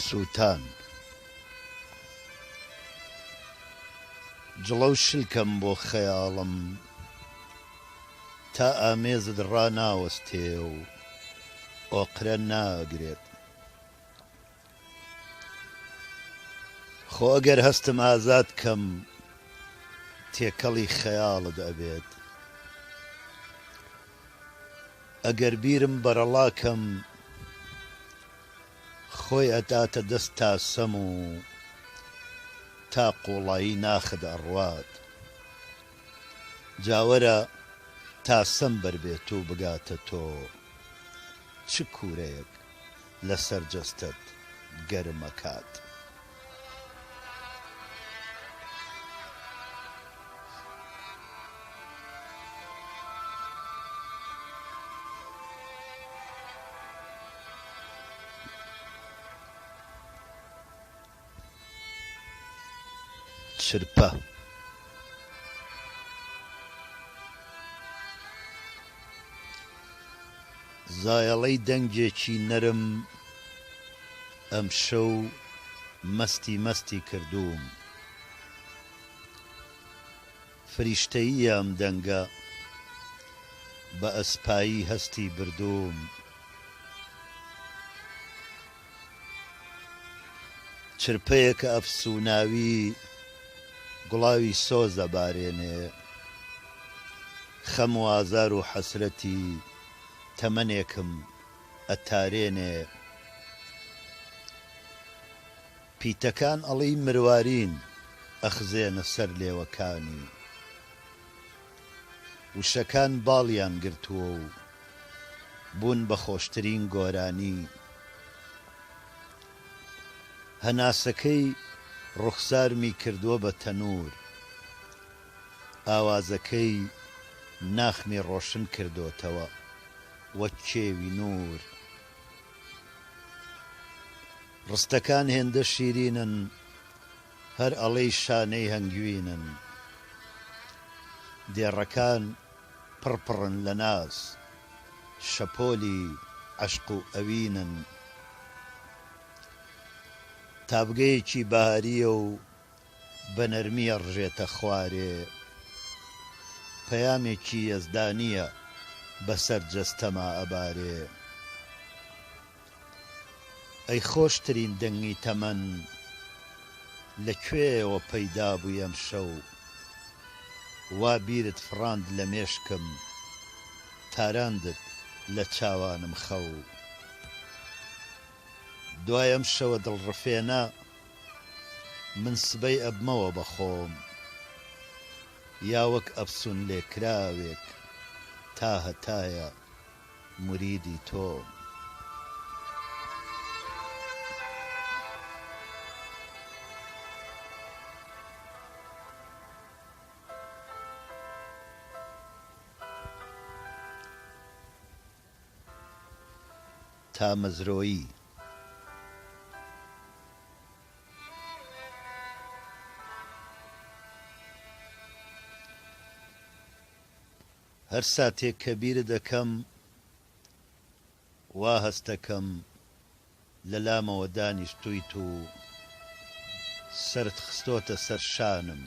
سووتان. جڵەو شلکەم بۆ خەیاڵم تا ئامێزت ڕاناوەستێ و ئۆقرە ناگرێت. خۆ ئەگەر هەستم ئازاد کەم تێکەڵی خەیاڵت ئەبێت. ئەگەر بیرم بەرەڵا کەم خۆی ئەداتە دەست تاسەم و تا قوڵایی ناخت ئەڕوات. جا وەرە تاسەم بەربێت و بگاتە تۆ چ کوورەیەک لەسەر جەستەت گەرم ئەکات. چرپە. زایەڵەی دەنگێکی نەرم ئەمشەو مەستی مەستی کردووم. فریشتەییە ئەم دەنگە بە ئەسپایی هەستی بردووم. چرپەیەکە ئەفسووناوی گوڵاوی سۆز ئەبارێنێ. خەم و ئازار و حەسرەتی تەمەنێکم ئەتارێنێ. پیتەکان ئەڵێی مروارین ئەخزێنە سەر لێوەکانی. وشەکان باڵیان گرتووە و بوون بە خۆشترین گۆرانی. هەناسەکەی ڕوخسارمی کردووە بە تەنوور. ئاوازەکەی ناخمی ڕۆشن کردۆتەوە وەک کێوی نوور. ڕستەکان هێندە شیرینن هەر ئەڵێی شانەی هەنگوینن. دێڕەکان پڕ پڕن لە ناز، شەپۆلی عەشق و ئەوینن. تابگەیەکی بەهارییە و بە نەرمی ئەڕژێتە خوارێ. پەیامێکی یەزدانییە بەسەر جەستەما ئەبارێ. ئەی خۆشترین دەنگی تەمەن لە کوێیەوە پەیدا بووی ئەمشەو وا بیرت فڕاند لە مێشکم تاراندت لە چاوانم خەو دوای ئەم شەوە دڵڕفێنە من سبەی ئەبمەوە بە خۆم یا وەک ئەفسونلێکراوێک تا هەتایە موریدی تۆم. تامەزرۆیی. هەر ساتێک کە بیرت ئەکەم وا هەستەکەم لە لامەوە دانیشتوویت و سەرت خستۆتە سەر شانم.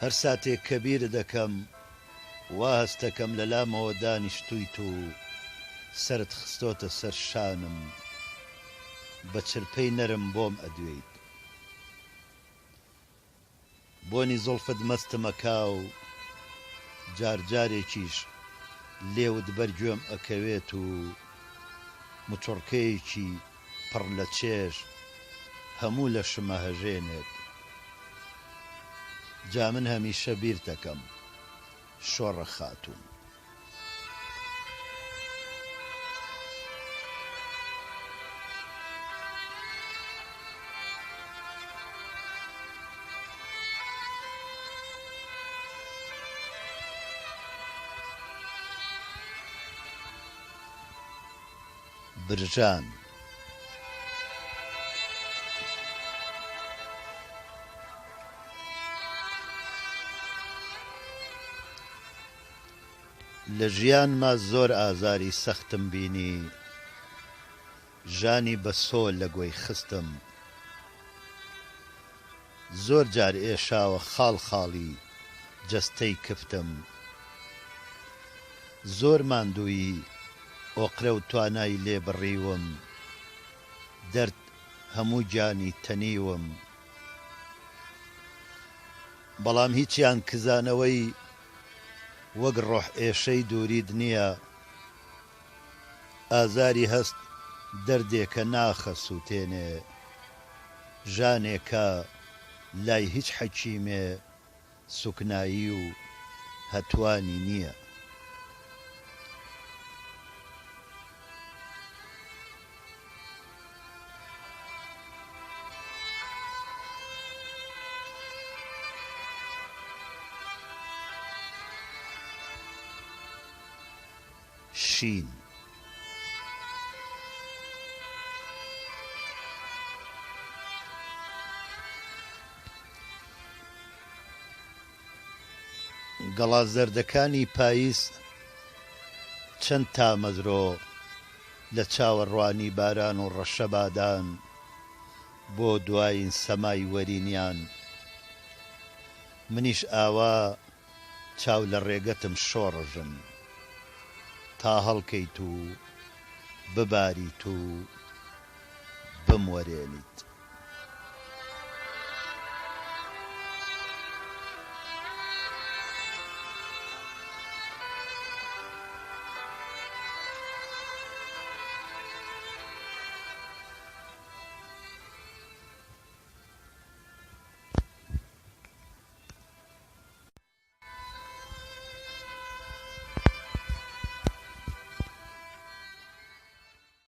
هەر ساتێک کە بیرت ئەکەم وا هەستەکەم لە لامەوە دانیشتوویت و سەرت خستۆتە سەر شانم بە چرپەی نەرم بۆم ئەدوێیت. بۆنی زوڵفت مەستم ئەکا و جار جارێکیش لێوت بەر گوێم ئەکەوێت و مچوڕکەیەکی پڕ لە چێژ هەموو لەشم ئەهەژێنێت. جا من هەمیشە بیرتەکەم شۆڕە خاتوون. برژان. لە ژیانما زۆر ئازاری سەختم بینی. ژانی بە سۆ لە گۆی خستم. زۆر جار ئێشاوە خاڵ خاڵی جەستەی کفتم. زۆر ماندوویی ئۆقرە و توانای لێ بڕیوم. دەرد هەموو گیانی تەنیوم. بەڵام هیچیان کزانەوەی وەک ڕۆح ئێشەی دووریت نییە. ئازاری هەست دەردێکە ناخەسووتێنێ. ژانێکە لای هیچ حەکیمێ سوکنایی و هەتوانی نییە. شین. گەڵا زەردەکانی پاییز چەند تامەزرۆ لە چاوەڕوانی باران و ڕەشەبادان بۆ دوایین سەمای وەرینیان. منیش ئاوا چاو لە ڕێگەتم شۆڕژم تا هەڵکەیت و بباریت و بموەرێنیت.